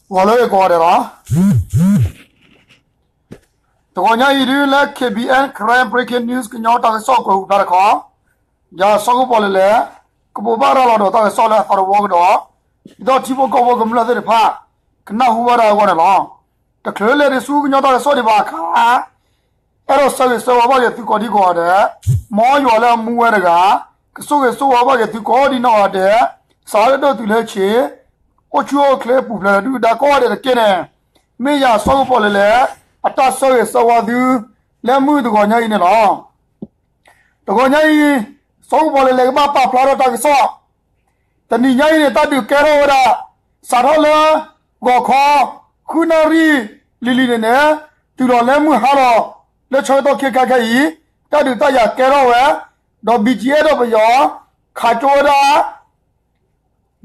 ဂီၤလၢကိးဂၤဒဲးလီၤ. တဂီၤညါအံၤဒုလၢ K B N Karen Breaking News ကညီတၢ်ကစီၣ်ကွဲးဟူဖျါတခီ, ယၤစီၤကပီၣ်လဲၣ်လဲၣ် ကဘိးဘၣ်ရၤလီၤဒီးတၢ်ကစီၣ်လၢအသီတဝီကဒီး, ဒ်သိးထံဖိကီၢ်ဖိကမျၢၢ်သ့ၣ်တဖၣ် ကနၢ်ဟူဘၣ်တၢ်အဂီၢ်န့ၣ်လီၤ. တချုးလဲၤဒံးဆူကညီတၢ်ကစီၣ်ဒံးဘၣ်အခါ အဲၣ်ဒိးဆၢဂ့ၤဆၢဝါဘၣ်က့ၤသုကိးဒံကိးဂၤဒဲး, မ်ယွၤလၢအမူဝဲတဂၤ ကဆိၣ်ဂ့ၤဆိၣ်ဝါဘၣ်က့ၤသုကိးဒံနီၢ်ဂၤဒဲး, စးထီၣ်လၢဒိၣ်တုၤလၢဆံး, အိၣ်ဆူၣ်အိၣ်ချ့ပူၤဖျဲးဒုၣ်ဒါကိးဂၤဒဲးတက့ၢ်န့ၣ်, မ့ၢ်ယၤစီၤကပီၣ်လဲၣ်လဲၣ် အတၢ်ဆၢဂ့ၤဆၢဝါသု လၢမုၢ်တဂီၤညါအံၤန့ၣ်လီၤ. တဂီၤညါအံၤ စီၤကပီၣ်လဲၣ်လဲၣ်ကဘၣ်ပာ်ဖျါထီၣ်တၢ်ကစီၣ် တနံၤညါအံၤန့ၣ် တၢ်ဒုးကဲထီၣ်ဝဲဒၣ် စးထီၣ်လၢ ဂီၤခီ ဃုနၣ်ရံၣ်လံၤလံၤန့ၣ်န့ၣ် တုၤလီၤလၢမုၢ်ဟါလီၤ လၢဆၢကတီၢ်ခဲခါခဲအံၤ တၢ်ဒုးတၢ်ယၤကဲထီၣ်ဝဲ, ဒီး B G F ဒီးပယီၤ ခးကၠိဝဲဒၣ်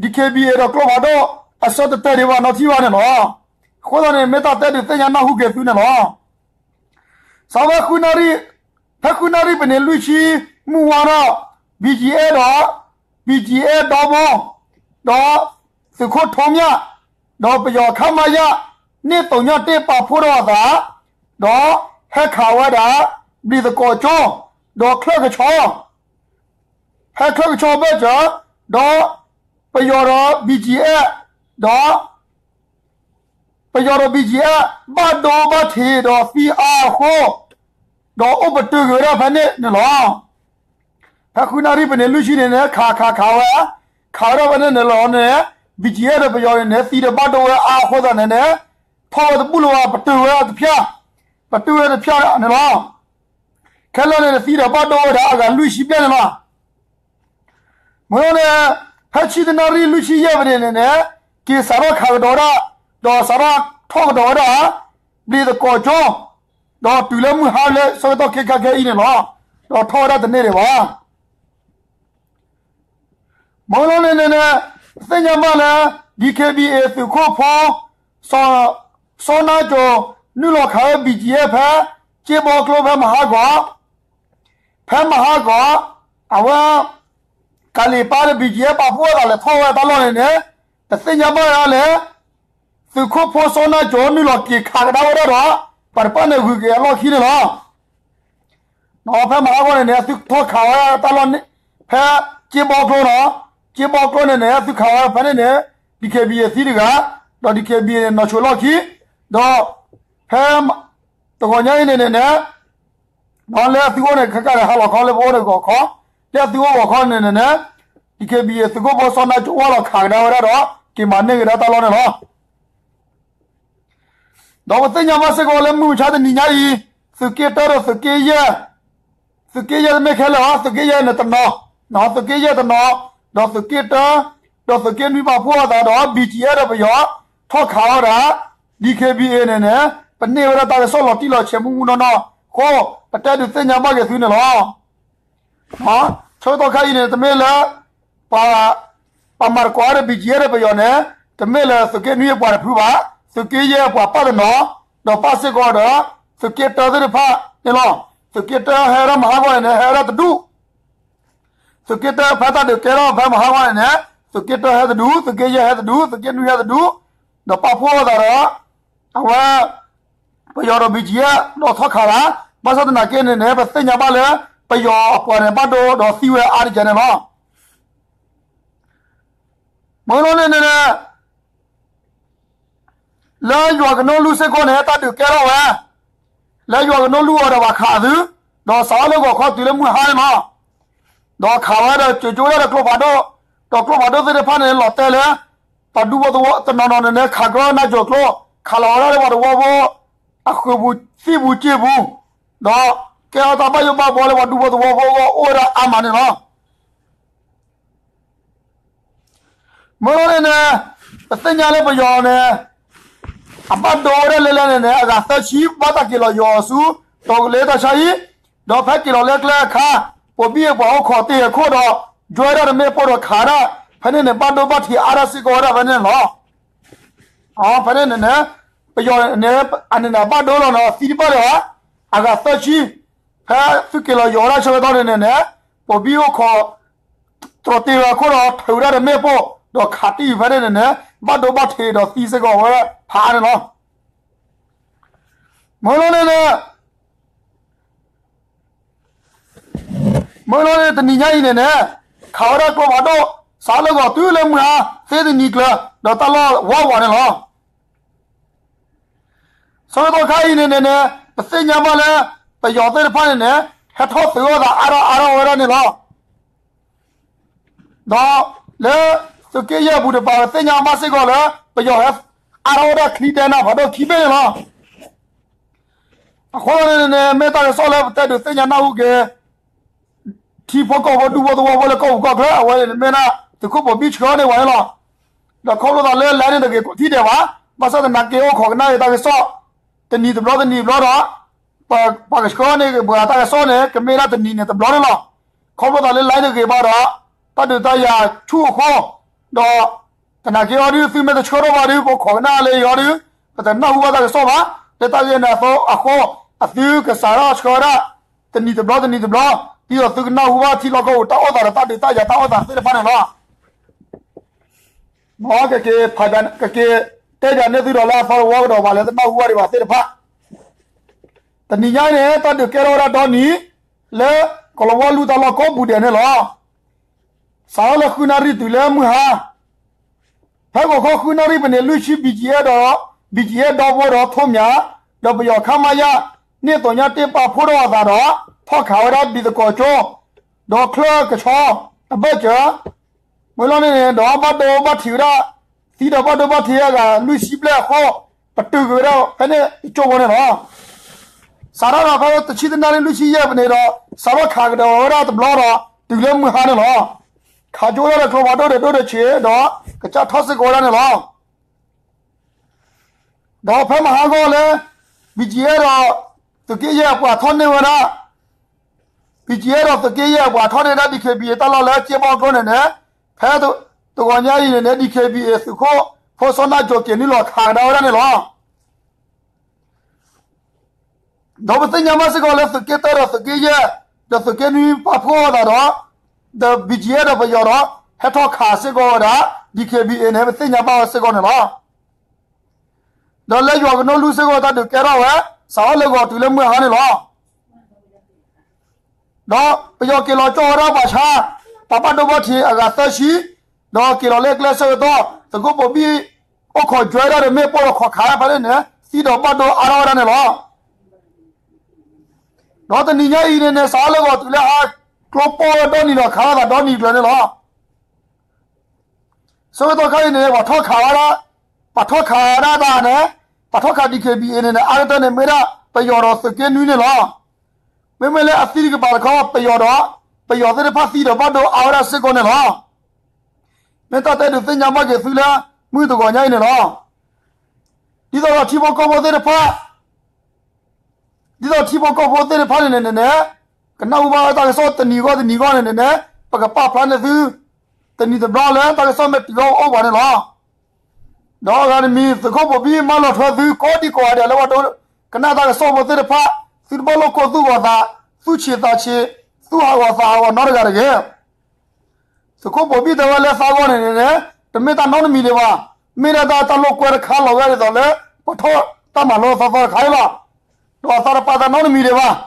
D K B A ဒီးကျိဖးဒိၣ် အဆၢတတဲာ်ဒံးဘၣ်နီတထံၣ်ဘၣ်န့ၣ်လီၤ. အဃိသတးန့ၣ် မ့ၢ်တၢ်တဲဒုးသ့ၣ်ညါနၢ်ဟူက့ၤသုန့ၣ်လီၤ. စးဝဲ ဖဲဃုနၣ်ရံၣ်ပနံးလွံၢ်ဆံမုၢ်ဝါထီၣ် B G F ဒီး B G F ဒီဘိ ဒီးသုးခိၣ်ထိးမၠၣ် ဒီးပယီၤ ခမရ န့ၢ်သိးညၣ်တ့ၢ်ပာ်ဖှိၣ်ထီၣ်အသး ဒီးဟဲခးဝဲဒၣ် ဘျံးသကိးကၠိ ဒီးချၢၣ်ကဆီ ဟဲချၢၣ်ကဆီဘၢၣ်စၢၤ ဒီးပယီၤဒီး B G F ဒီး ပယီၤဒီး B G F ဘၣ်ဒိဘၣ်ထံးဒီးသံအါအဃိ ဒီးအိၣ်ပတုာ်က့ၤဝဲဒၣ်ဖဲန့ၣ်န့ၣ်လီၤ. ဖဲဃုနၣ်ရံၣ်ပနံးလွံၢ်ဆံန့ၣ်န့ၣ် ခးခးခးဝဲ, ခးဝဲဒၣ်ဖဲန့ၣ်န့ၣ်လီၤန့ၣ် B G F ဒီးပယီၤန့ၣ်န့ၣ် သံဒီးဘၣ်ဒိဝဲအါအဃိသတးန့ၣ်န့ၣ် ထီၣ်ဝဲတဘူၣ်လၢၤဘၣ် ပတုာ်ဝဲတဖၠၣ်, ပတုာ်ဝဲတဖၠၣ်န့ၣ်လီၤ. ခဲလၢာ်န့ၣ် သံဒီးဘၣ်ဒိဝဲဒၣ်အဂၤလွံၢ်ဆံဘျဲၣ်န့ၣ်လီၤ. မ့ၢ်လီၤန့ၣ် ဖဲဆံတနၣ်ရံၣ်လွံၢ်ဆံယဲၢ်မံးနံးန့ၣ်န့ၣ် က့ၤစးထီၣ်ခးကဒီးဝဲဒၣ်, ဒီးစးထီၣ်ထီၣ်ကဒီးဝဲဒၣ် ဘျံးသကိးကၠိ, ဒီးတုၤလၢမုၢ်ဟါလၢဆၢကတီၢ်ခဲခါခဲအံၤန့ၣ်လီၤ. ဒီးထီၣ်ဝဲဒၣ်တန့ၢ်ဒံးဘၣ်. မ့ၢ်လီၤန့ၣ်န့ၣ်န့ၣ် ပသ့ၣ်ညါဘၣ်လၢ D K B A သုးခိၣ်ဖိ စီၤနါစိၤ နုာ်လီၤခးဝဲ B G F ဖဲ ကၠ့ဘီကျိဖဲမဟါကီၢ် ဖဲမဟါကီၢ် အဝဲ ကၤလံၤပၢ်ဒီး B G F ပာ်ဖှိၣ်အသးလဲၤထီၣ်ဝဲတၢ်လီၢ်န့ၣ်န့ၣ် ပသ့ၣ်ညါဘၣ်ဝဲဒၣ်လၢ သုးခိၣ်ဖိစီၤနါစိၤ နုာ်လီၤက့ၤခးကဒါဝဲဒၣ်ဒီး ပှၤတဖၣ်န့ၣ်ဂုၤက့ၤအလီၢ်ခံန့ၣ်လီၤ. ဖဲမဟါကီၢ်န့ၣ်န့ၣ် အသုထီၣ်ခးဝဲတၢ်လီၢ်န့ၣ် ဖဲကၠ့ဘီကျိနီၤ, ကၠ့ဘီကျိန့ၣ်န့ၣ် အသုခးဝဲဖဲန့ၣ်န့ၣ် D K B A သံတဂၤ, ဒီး D K B A န့ၣ် နီၢ်ဆိးလီၢ်ခံ, ဒီး ဖဲ တဂီၤညါအံၤန့ၣ်န့ၣ်န့ၣ် လၢအသုအိၣ်န့ၣ် ခဲကနံၣ်န့ၣ် ဟါလီၤခီလၢပအိၣ်န့ၣ်ဂီၤခီ, လၢအသုအိၣ်ဂီၤခီန့ၣ်န့ၣ်န့ၣ် D K B A သုးခိၣ်ဖိစီၤနါစိၤဝဲလီၤခးကဒါဝဲဒၣ်ဒီး က့ၤမၤန့ၢ်က့ၤဒၣ်တၢ်လီၢ်န့ၣ်လီၤ. ဒီးပသ့ၣ်ညါဘၣ်စ့ၢ်ကီးလၢမုၢ်မဆါတနံၤညါအံၤ သုးက့တၢဒီးသုးက့ယဲၢ် သုးက့ယဲၢ်တမ့ၢ်ခဲလၢာ်ဘၣ်, သုးက့ယဲၢ်န့ၣ်တနီၤ, သုးက့ယဲၢ်တနီၤ, ဒီးသုးက့တၢ, ဒီးသုးက့နွံပာ်ဖှိၣ်အသးဒီး B G F ဒီးပယီၤ ထီၣ်ခးအီၤဒၣ် D K B A န့ၣ်န့ၣ် ပန့ၢ်ဝဲဒၣ်တၢ်ကစီၣ်လီၤတံၢ်လီၤဆဲးမူးမူးနီၢ်နီၢ်အဃိ ပတဲဒုးသ့ၣ်ညါဘၣ်က့ၤသုန့ၣ်လီၤ. ဆၢကတီၢ်ခဲအံၤန့ၣ် တမ့ၢ်လၢ ပှၤ ပှၤမၤသကိးဝဲဒီး B G F ဒီးပယီၤန့ၣ် တမ့ၢ်လၢသုးက့နွံအပှၤတဖုဘၣ်, သုးက့ယဲၢ်အပှၤပာ်တနီၤ, ဒီးပာ်စ့ၢ်ကီးဒီး သုးက့တၢသ့ၣ်တဖၣ်န့ၣ်လီၤ. သုးက့တၢဟဲဒၣ်မဟါဂီၢ်န့ၣ်န့ၣ် ဟဲဒၣ်တဒူၣ်, သုးက့တၢဖဲတၢ်ဒုးကဲထီၣ်ဖဲမဟါဂီၢ်န့ၣ်န့ၣ် သုးက့တၢဟဲတဒူၣ်, သုးက့ယဲၢ်ဟဲတဒူၣ်, သုးက့နွံဟဲတဒူၣ်, ဒီးပာ်ဖှိၣ်အသးဒီး အဝဲ ပယီၤဒီး B G F ဒီးထီၣ်ခးဒၣ်, ဘၣ်ဆၣ်သနာ်က့န့ၣ်န့ၣ် ပသ့ၣ်ညါဘၣ်လၢ ပယီၤအပှၤန့ၣ် ဘၣ်ဒိဒီးသံဝဲအါတက့ၢ်န့ၣ်လီၤ. မ့ၢ်လီၤန့ၣ်န့ၣ် လၢယွၤကနိလူၢ်စ့ၢ်ကီးန့ၣ် တၢ်ဒုးကဲထီၣ်ဝဲ, လၢယွၤကနိလူၢ်အီၤဒီးပှၤခးသု, ဒီးစးထီၣ်လၢဂီၤခီတုၤလၢမုၢ်ဟါန့ၣ်လီၤ. ဒီးခးဝဲဒီးစၢၤကၠိဝဲဒၣ်ဒီးကျိဖးဒိၣ်, ဒီးကျိဖးဒိၣ်သ့ၣ်တဖၣ်န့ၣ် လီၤတဲာ်လၢ ပှၤဒူဖိသဝီတနီၤနီၤန့ၣ်န့ၣ် ခးကရီနါစိၤကျိ, ခးလီၤဝဲဒၣ်လၢပှၤသဝီဖိ အဃုာ်ပူၤသံၣ်ပူၤစ့ပူၤ, ဒီးကဲထီၣ်တၢ်ဘၣ်ယိၣ်ဘၣ်ဘှီလၢပှၤဒူဖိသဝီဖိအဂီၢ်အိၣ်ဝဲဒၣ်အါမးန့ၣ်လီၤ. မ့ၢ်လီၤန့ၣ်န့ၣ် ပသ့ၣ်ညါလၢပယီၤန့ၣ် အဘၣ်ဒိဝဲဒၣ်လဲၣ်လဲၣ်န့ၣ်န့ၣ် အဂၤသၢဆံ ဘၣ်တၢ်က့ၤလီၤယီၤအီၤဆူ တီၤကလ့တၢ်ဆါဟံၣ်, ဒီးဖဲက့ၤလီၤလၢကျဲအခါ ပိာ်ဘံၣ်အပှၤအိၣ်ခိးတ့ၢ်အခိၣ်ဒီး ဒွဲဒၣ်တမ့ၣ်ပိၢ်ဒီးခးဒၣ် ဖဲန့ၣ်န့ၣ် ဘၣ်ဒိဘၣ်ထံးအါဒၣ်စ့ၢ်ကီးဝဲဒၣ်ဖဲန့ၣ်လီၤ. ဖဲန့ၣ်န့ၣ်န့ၣ် ပယီၤန့ၣ် အန့ၣ်န့ၣ် အဘၣ်ဒိလီၤန့ၣ် သံတဘၣ်လၢၤဘၣ်, အဂၤသၢဆံ ဖဲသုးက့ၤလီၤယီၤဝဲဒၣ်ဆၢကတီၢ်န့ၣ်န့ၣ်န့ၣ် ပိာ်ဘံၣ်အိၣ်ခိး တြီၤတ့ၢ်ဝဲအခိၣ်ဒီး ထုးဝဲဒၣ်တမ့ၣ်ပိၢ် ဒီးခးတံၢ်ဖဲန့ၣ်န့ၣ်န့ၣ် ဘၣ်ဒိဘၣ်ထံးဒီးသံစ့ၢ်ကီးဝဲဖးအါန့ၣ်လီၤ. မ့ၢ်လီၤန့ၣ်န့ၣ် မ့ၢ်လီၤန့ၣ် တနံၤညါအံၤန့ၣ်န့ၣ် ခးဝဲဒၣ်ကျိဖးဒိၣ် စးထီၣ်လၢဂီၤတုၤလၢမုၢ်ဟါ သ့တနံၤကျၢၤ ဒီးတၢ်လီၢ်ဝးဝးန့ၣ်လီၤ. ဆၢကတီၢ်ခါအံၤန့ၣ်န့ၣ်န့ၣ် ပသ့ၣ်ညါဘၣ်လၢ ပယီၤသ့ၣ်တဖၣ်န့ၣ်န့ၣ် ဟဲထီၣ်သုးအီၣ်သးအါထီၣ်အါထီၣ်ဝဲဒၣ်န့ၣ်လီၤ. ဒီးလၢသုးက့ယဲၢ်အပူၤတပၤ ပသ့ၣ်ညါဘၣ်စ့ၢ်ကီးလၢ ပယီၤဟဲအါထီၣ်ဝဲဒၣ်ချံဒဲနၢ်ဖးဒိၣ်ခံဘ့ၣ်န့ၣ်လီၤ. အဃိသတးန့ၣ်န့ၣ် မ့ၢ်တၢ်ကစီၣ်လၢပတဲဒုးသ့ၣ်ညါနၢ်ဟူက့ၤ ထံဖိကီၢ်ဖိဒူဖိသဝီဖိလၢကီၢ်ပူၤကီၢ်ချၢ အဝဲန့ၣ်မ့ၢ်ဒၣ်သုးခိၣ်ပိာ်ဘံၣ်ဆှၢန့ၢ်ဝဲန့ၣ်လီၤ. ဒီးခီဖျိသးလၢလဲန့ၣ်တဂ့ၤကိးထံၣ်ဒဲးဘၣ်, ဘၣ်ဆၣ်သနာ်က့အိၣ်ခိးကနၣ်အံၤတၢ်ကစီၣ် တနံၤတဘျီတနံၤတဘျီဒီး ပှၤကဆှၢန့ၢ်က့ၤပှၤတၢ်ကစီၣ်န့ၣ် ကမ့ၢ်ဒၣ်တနံၤန့ၣ်တဘျီန့ၣ်လီၤ. ခီဖျိသးလၢလဲတဂ့ၤဘၣ်ဒီး တၢ်ဒုးတၢ်ယၤဆူၣ်အဃိ ဒီး သနာ်က့အီၤဒုး သုမ့ၢ်တဆှၢထီၣ်ဘၣ်ဒုး ပခိးကနၣ်လၢယအီၤဒုး ပတနၢ်ဟူဘၣ်တၢ်ကစီၣ်ဘၣ်. လၢတၢ်ဂ့ၢ်န့ၣ်အဃိ အသုကစးထီၣ်ဆှၢဝဲဒၣ် တနံၤတဘျီတနံၤတဘျီ ဒ်သိးသုကနၢ်ဟူဘၣ်ထံလီၢ်ကီၢ်ပူၤတၢ်အိၣ်သးဒီးတၢ်ဒုးတၢ်ယၤတၢ်အိၣ်သးသ့ၣ်တဖၣ်န့ၣ်လီၤ. မ်ကက့ၤဖး ကက့ၤတဲပၠးန့ၢ်သုဒီးလၢအသီတဝီကဒီးဘၣ်လၢတနၢ်ဟူဘၣ်ဒံးဘၣ်သ့ၣ်တဖၣ် တနံၤညါအံၤန့ၣ် တၢ်ဒုးကဲထီၣ်ဝဲဒၣ်ဒီနံၤ လၢကီၤလၤဝါလူၢ်တၢ်လီၢ်ကိးပူၤဒဲးန့ၣ်လီၤ. စးထီၣ်လၢဃုနၣ်ရံၣ်တုၤလၢမုၢ်ဟါ ဖဲဂီၤခီဃုနၣ်ရံၣ်ပန့ၣ် လွံၢ်ဆံ ဘံၣ်ကၠံၣ်အဲၣ်ဒီး ဘံၣ်ကၠံၣ်အဲၣ်ဒီဘိဒီးထိးမၠး ဒီးပယီၤခမရ န့ၢ်သိးညါတ့ၢ်ပာ်ဖှိၣ်ထီၣ်အသးဒီး ထီၣ်ခးဝဲဒၣ်ဒံသကိးကၠိ ဒီးချၢၣ်ကဆီ အဘၢၣ်စၢၤ မ့ၢ်လီၤန့ၣ်န့ၣ် ဒီးဘၣ်ဒိဘၣ်ထံးဝဲဒၣ် သံဒီးဘၣ်ဒိဘၣ်ထံးအဂၤလွံၢ်ဆံဘျဲၣ်အဃိ ပတုာ်က့ၤဝဲဒၣ်ဖဲန့ၣ်တကၠိဖိန့ၣ်လီၤ. စးထီၣ်ဒီးဖဲတဆံတနၣ်ရံၣ်လွံၢ်ဆံယဲၢ်ပန့ၣ်ဒီး စးထီၣ်ခးကဒီးဝဲဒၣ်တဘျီဒီး တုၤလၢမုၢ်ဟါန့ၣ်လီၤ. ခးကၠိဝဲဒၣ်ဒီးကျိဖးဒိၣ်ဒီးဒိၣ်ဒီးဆံးဒီး ကစၢ်ထီၣ်စ့ၢ်ကီးဝဲဒၣ်န့ၣ်လီၤ. ဒီးဖဲမဟါဂီၢ်လၢ ဘံၣ်ကၠံၣ်အဲၣ်ဒီး သုးက့ယဲၢ်အပှၤထီၣ်န့ၢ်ဝဲဒၣ် ဘံၣ်ကၠံၣ်အဲၣ်ဒီးသုးက့ယဲၢ်အပှၤထီၣ်န့ၢ်ဒၣ် DKBA တၢ်လီၢ်လၢကၠ့ဘီကျိန့ၣ်န့ၣ် ဖဲတဂီၤညါအံၤန့ၣ်န့ၣ် DKBA သုးခိၣ်ဖိစီနၢ်ကၠိၤက့ၤနုာ်လီၤခးကဒါဝဲဒၣ်န့ၣ်လီၤ. ဒီးပသ့ၣ်ညါဘၣ်စ့ၢ်ကီးလၢသုးက့တၢဒီးသုးက့ယဲၢ် ဒီးသုးက့နွံပာ်ဖှိၣ်အသးဒီး ဒီး ဘံၣ်ကၠံၣ်အဲၣ်ဒီးပယီၤဒီး ဟဲထီၣ်ခးစ့ၢ်ကီးဝဲဒၣ် DKBA န့ၣ် ပသ့ၣ်ညါဘၣ်ဝဲစ့ၢ်ကီးန့ၣ်လီၤ. ဒီးလၢယွၤကနိလူစ့ၢ်ကီးတၢ်ဒုးကဲထီၣ်ဝဲ စးထီၣ်လၢဂီၤတုၤလၢမုၢ်ဟါန့ၣ်လီၤ. ဒီးပယီၤက့ၤလီၤကၠီဝဲဒၣ်ပှၤဆါ ပှၤဘၣ်ဒိဘၣ်ထံးအဂၤသၢဆံ ဒီးက့ၤလီၤလၢကျဲဆၢကတီၢ် သုးခိၣ်ပိာ်ဘံၣ်အိၣ်ခိးကွဲဒၣ်ဒီးမ့ၣ်ပိၢ်ဒီးခိးခးဖဲန့ၣ်န့ၣ် သံဒီးဘၣ်ဒိအါထီၣ်ဝဲဒၣ်န့ၣ်လီၤ. ဒီးတနံၤညါအံၤန့ၣ်န့ၣ် စးထီၣ်လၢဂီၤတုၤလၢဟါ ကျိပိၢ်ဝဲဒီနံၤဒီးခးလိာ်သးဒီနံၤကျၢၤန့ၣ်လီၤ. ဆၢကတီၢ်ခါအံၤန့ၣ် ပှၤထီၣ်ခးဝဲဒၣ် ပှၤထီၣ်ခးဒၣ်တၢ်န့ၣ် ပှၤထီၣ်ခး DKBA န့ၣ်န့ၣ် အါကတၢၢ်န့ၣ်မ့ၢ်ဒၣ်ပယီၤဒီးသုးက့နွံန့ၣ်လီၤ. မ့မ့ၢ်လၢအသံတကပၤတခီ ပယီၤဒီး ပယီၤသ့ၣ်တဖၣ်သံဒီးဘၣ်ဒိအါဝဲဒၣ်စ့ၢ်ကီးန့ၣ်လီၤ. မ့ၢ်တၢ်တဲဒုးသ့ၣ်ညါဘၣ်က့ၤသုလၢ မုၢ်တဂီၤညါအံၤန့ၣ်လီၤ. ဒ်သိးဒီးထံဖိကီၢ်ဖိသ့ၣ်တဖၣ် ဒ်သိးထံဖိကီၢ်ဖိသ့ၣ်တဖၣ်န့ၣ်န့ၣ်န့ၣ် ကနၢ်ဟူဘၣ်တၢ်ကစီၣ်တနံၤဂီၢ်တနံၤဂီၢ်န့ၣ်န့ၣ်န့ၣ် ပကပာ်ဖျါန့ၢ်သု တနံၤတဘျီလၢတၢ်ကစီၣ်မ့ၢ်တုၤအိၣ်အိၣ်ပှၤန့ၣ်လီၤ. ဒီးအဂၤတမံၤ သုးခိၣ်ပိာ်ဘံၣ်မၢလီၤထွဲသုကိးဒံကိးဂၤဒဲးလၢပှၤဒိကနၣ်တၢ်ကစီၣ်ဖိသ့ၣ်တဖၣ် သုတဘၣ်လိာ်ကိၢ်သူၣ်ဂီၤသး သူၣ်ဆံးသးဆံး သူၣ်ဟးဂီၤသးဟးဂီၤနီတဂၤတဂ့ၤ. သုးခိၣ်ပိာ်ဘံၣ်တဲဝဲလၢသးဂီၢ်န့ၣ်န့ၣ် တမ့ၢ်တၢ်နီတမံၤဒံးဘၣ်. မ့ၢ်ဒၣ်တၢ်တၢ်လိာ်ကွဲတခါလီၤဝဲဒ်သိးလၢ ပှၤထီၣ်တၢ်မၤလိသီသီတခါအံၤလီၤ. ဒီးအသးတပာ်တၢ်နီတမံၤဒံးဘၣ်.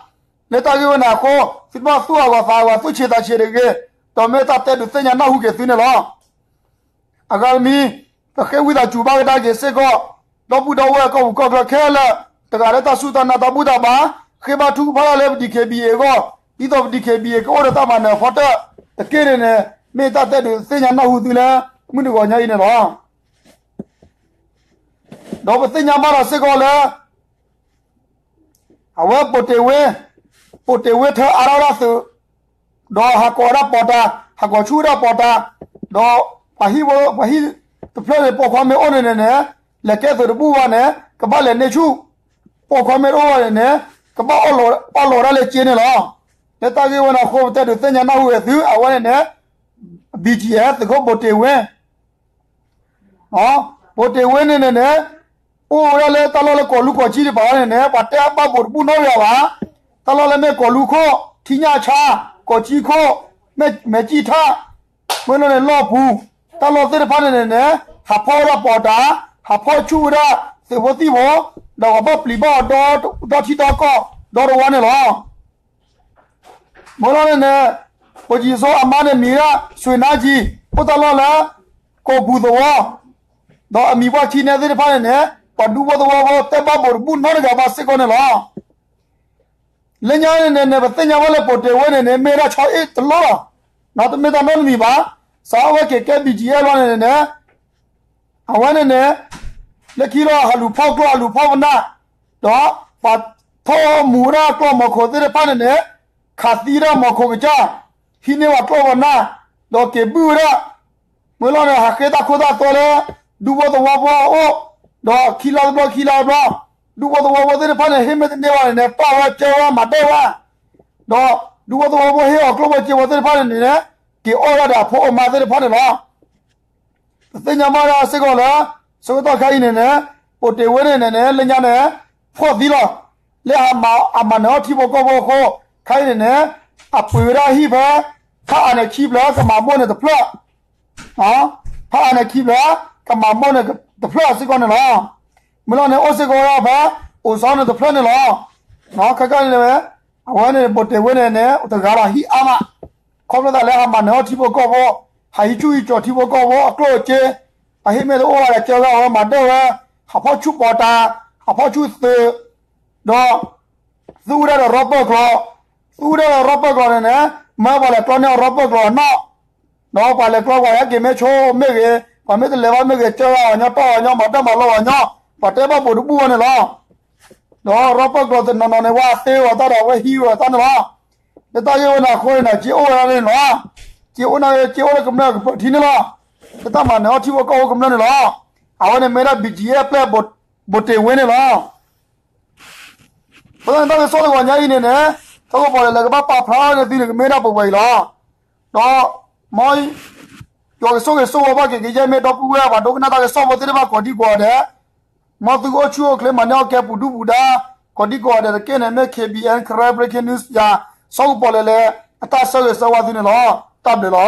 လၢတၢ်ဂ့ၢ်ဝဲန့ၣ်အဃိ သုတဘၣ်သူၣ်ဟးဂီၤသးဟးဂီၤသူၣ်ဆံးသးဆံးတဂ့ၤ. ဒီးမ့ၢ်တၢ်တဲဒုးသ့ၣ်ညါနၢ်ဟူက့ၤသုန့ၣ်လီၤ. အဂၤတမံၤ ပဃ့ဝံသးစူၤဘၣ်ကဒါက့ၤစ့ၢ်ကီး ဒီပုၢ်ဒီဝဲၢ်ကီၢ်ပူၤကီၢ်ချၢခဲလၢာ် တဂၤလၢတၢ်စူၢ်တၢ်နာ်တၢ်ဘူၣ်တၢ်ဘါ ဃ့ဘါထုကဖၣ်တၢ်လၢပ DKBA အဂီၢ် ဒ်သိးပ DKBA ကအိၣ်ဒီးတၢ်မၤနၢၤအဖီတၢၣ်တက့ၢ်န့ၣ်န့ၣ် မ့ၢ်တၢ်တဲဒုးသ့ၣ်ညါနၢ်ဟူသုလၢ မုၢ်တဂီၤညါအံၤန့ၣ်လီၤ. ဒီးပသ့ၣ်ညါဘၣ်ဒီးစ့ၢ်ကီးလၢ အဝဲပိာ်တ့ၢ်ဝ့ ပိာ်တ့ၢ်ဝ့ထၢအါထီၣ်ဝဲဒၣ်သုး ဒီးဟးကိးဝဲဒၣ်ပီၣ်တၢ် ဟးကိးဆူၣ်ဝဲဒၣ်ပီၣ်တၢ် ဒီးပှၤဟံၣ်ဝဲ ပှၤဟံၣ်တဖျၢၣ်န့ၣ် ပိာ်ခွါမ့ၢ်အိၣ်န့ၣ်န့ၣ်န့ၣ် လဲၤကဲသုးတဘူၣ်ဘၣ်န့ၣ် ကဘၣ်လဲၤန့ၢ်ဆူၣ် ပိာ်ခွါမ့ၢ်တအိၣ်ဘၣ်န့ၣ်န့ၣ် ကဘၣ်အီၣ်လီၤဝဲဒၣ်လၢကၠ့န့ၣ်လီၤ. လၢတၢ်ဂ့ၢ်ဝဲန့ၣ်အဃိ ပတဲဒုးသ့ၣ်ညါနၢ်ဟူဝဲသု အဝဲန့ၣ်န့ၣ် BGF သုးခိၣ်ပိာ်တ့ၢ်ဝ့ ပိာ်တ့ၢ်ဝ့န့ၣ်န့ၣ်န့ၣ် အိၣ်ဝဲဒၣ်လၢတၢ်လီၢ်လၢကီၢ်လူကီၢ်ကၠံတပၤန့ၣ်န့ၣ် ပှၤတဲအဘၣ်ဘိၣ်တဘူၣ်နီတဂၤဘၣ်. တၢ်လီၢ်လၢမ့ၢ်ကီၢ်လူခိၣ် ထံညၣ်ဆါ ကီၢ်ကၠံခိၣ် မဲာ်ကၠံထၣ် မ့ၢ်လီၤန့ၣ်လီၢ်ပူၤ တၢ်လီၢ်သ့ၣ်တဖၣ်န့ၣ်န့ၣ်န့ၣ် ဟးဖီၣ်ဝဲဒၣ်ပီးတၢ်, ဟးဖီၣ်ဆူၣ်ဝဲဒၣ်သုးဖိသံၣ်ဖိ, ဒီးကဘၣ်ပျံၤဘၣ်အီၤဒီထံဒီကီၢ်ဒီတဝီန့ၣ်လီၤ. မ့ၢ်လီၤန့ၣ်န့ၣ် ပကံစီအမါန့ၣ်မံၤဒၣ် စွ့နါကံ, အိၣ်တၢ်လီၢ်လၢ ကိးပူၤသဝီ, ဒီးအမံၤပှၢ်ခံန့ၣ်သ့ၣ်တဖၣ်န့ၣ်န့ၣ် ပှၤဒူဖိသဝီဖိတဲဘၣ်ဘိးတဘူၣ်နီတဂၤဘၣ်စ့ၢ်ကီးန့ၣ်လီၤ. လၢညါန့ၣ်န့ၣ် ပသ့ၣ်ညါဝဲလၢ ပိာ်တ့ၢ်ဝ့န့ၣ်န့ၣ် မ့ၢ်ဝဲဒၣ်ဆီအ့ၣ်တလိၣ်လီၤ. တမ့ၢ်တၢ်နီတမံၤဘၣ်. စးထီၣ်ဝဲက့ၤကဲ ဘံၣ်ကၠံၣ်အဲၣ် လီၤန့ၣ်န့ၣ် အဝဲန့ၣ်န့ၣ် လၢခံလီၤ ဟးလူၤဖီၣ်ကျိဟးလူၤဖီၣ်ပနၢ်, ဒီးပှၤထီၣ်မူၤဝဲဒၣ်ကျိမီၤခိၣ်သ့ၣ်တဖၣ်န့ၣ်န့ၣ် ခးသံဒၣ်မီၤခိၣ်ကစၢ်, ဟံးန့ၢ်ပှၤကျိပနၢ်, ဒီးက့ၤဘုၣ်ဝဲဒၣ် မ့ၢ်လီၤန့ၣ် ဟးဃ့တၢ်ခိတၢ်သွဲလၢ ဒူဖိသဝီဖိအအိၣ်, ဒီးခံလါတဘျီခံလါတဘျီ, ဒူဖိသဝီဖိသ့ၣ်တဖၣ်န့ၣ် ဟ့ၣ်မ့ၢ်တန့ၢ်ဘၣ်န့ၣ်န့ၣ် တီၢ်ဝဲကၢဝဲမၤဒၢၣ်ဝဲ, ဒီးဒူဖိသဝီဖိဟ့ၣ်အီၤကျိဖိစ့ဖိသ့ၣ်တဖၣ်န့ၣ်န့ၣ် က့ၤအီၣ်ဒၣ်ဒီးအဖိအမါသ့ၣ်တဖၣ်န့ၣ်လီၤ. ပသ့ၣ်ညါဘၣ်ဒၣ်စ့ၢ်ကီးလၢ ဆၢကတီၢ်ခါအံၤန့ၣ်န့ၣ် ပိာ်တ့ၢ်ဝ့န့ၣ်န့ၣ်န့ၣ် လၢညါန့ၣ် ဖှီၣ်သံလီၤ. လၢအမၤနၢၤအီၣ်ထံဖိကီၢ်ဖိအဃိ ခါအံၤန့ၣ်န့ၣ် အပှ့ၤဝဲဒၣ်ဟံၣ်ဖဲ ဖးအါန့ၣ်ခံဖျၢၣ် ကမၤမိၢ်န့ၣ်တဖျၢၣ် ဖးအါန့ၣ်ခံဖျၢၣ် ကမၤမိၢ်န့ၣ်တဖျၢၣ်စ့ၢ်ကီးန့ၣ်လီၤ. မ့ၢ်လီၤန့ၣ် အိၣ်စ့ၢ်ကီးဝဲဒၣ်ဖဲ အိၣ်စီန့ၣ်တဖျၢၣ်န့ၣ်လီၤ. ခဲကနံၣ်န့ၣ် အဝဲန့ၣ် ပိာ်တ့ၢ်ဝ့န့ၣ်န့ၣ် အိၣ်တဂၤလီၤ ဟံၣ်အါမး, ခီဖျိသးလၢဟးမၤနၢၤအီၣ်ထံဖိကီၢ်ဖိ, ဟးဟံးဆူၣ်ဟံးကၠီၣ်ထံဖိကီၢ်ဖိအကျိၣ်အစ့, အဟ့ၣ်မ့ၢ်တအိၣ်ဘၣ်ဒီး ကၢဂၤဝဲမၤဒၢၣ်ဝဲ, ဟးဖီၣ်ဆူၣ်ပီးတၢ်, ဟးဖီၣ်ဆူၣ်သုး, ဒီး သူဝဲဒၣ်ဒီးရီပၢၢ်ကျီၤ, သူဝဲဒၣ်ဒီးရီပၢၢ်ကျီၤန့ၣ်န့ၣ် မၢပှၤလဲၤကျီန့ၢ်အီၤရီပၢၢ်ကျီၤအနီၣ်, ဒီးပှၤလဲၤကျီပှၤဟဲက့ၤမ့ၢ်ဆိမ့ၢ်ဂ့ၤ, ပှၤမ့ၢ်တလဲၤဘၣ်မ့ၢ်ဂ့ၤ ကၢဂၤအီၤညီ တီၢ်အီၤညီ မၤဒၢၣ်မၤလီၤအီၤညီ, ပှၤတဲဘၣ်ဘိးတဘူၣ်ဝဲန့ၣ်လီၤ. ဒီးရီပၢၢ်ကျီၤတနီၤနီၤန့ၣ် ဝဲသ့ဝဲတၢ်ဒီး ဝဲဟံးဝဲတၢ်န့ၣ်လီၤ. လၢတၢ်ဂ့ၢ်ဝဲန့ၣ်အဃိန့ၣ် က့အိၣ်ဝဲဒၣ်န့ၣ်လီၤ. က့အိၣ်န့ၣ် က့အိၣ်လၢကမျၢၢ်ကပၢၤထံန့ၣ်လီၤ. လၢတၢ်မၤနၢၤအီၣ်ထံဖိကီၢ်ဖိကမျၢၢ်န့ၣ်လီၤ. အဝဲန့ၣ်မ့ၢ်ဒၣ် ဘံၣ်ကၠံၣ်အဲၣ် ပျဲၢ် ပိာ်တ့ၢ်ဝ့န့ၣ်လီၤ. အဃိသတးန့ၣ် တၢ်ကစီၣ်တဂီၤညါအံၤန့ၣ်န့ၣ် ဆၢကပီၤလဲၣ်လဲၣ်ကဘၣ်ပာ်ဖျါထီၣ်န့ၢ်သုန့ၣ် ကမ့ၢ်ဒၣ်ပဝဲအံၤလီၤ. ဒီး မ် ယွၤကဆိၣ်ဂ့ၤဆိၣ်ဝါဘၣ်က့ၤကယဲၢ်မ့ၢ်ဒီပုၢ်ဝဲၢ်ပှၤဒိကနၣ်တၢ်ကစီၣ်ဖိသ့ၣ်တဖၣ်ကိးဒံကိးဂၤဒဲး, မ်သုကအိၣ်ဆူၣ်အိၣ်ချ့မၤန့ၢ်အီၣ်ကဲပူၤဒူပူၤဒါ, ကိးဒံကိးဂၤဒဲးတက့ၢ်န့ၣ် မ့ၢ် K B N Karen Breaking News ယၤ ဆၢကပီၤလဲၣ်လဲၣ် အတၢ်ဆၢဂ့ၤဆၢဝါသုန့ၣ်လီၤ. တၢ်ဘျုးလီၤ.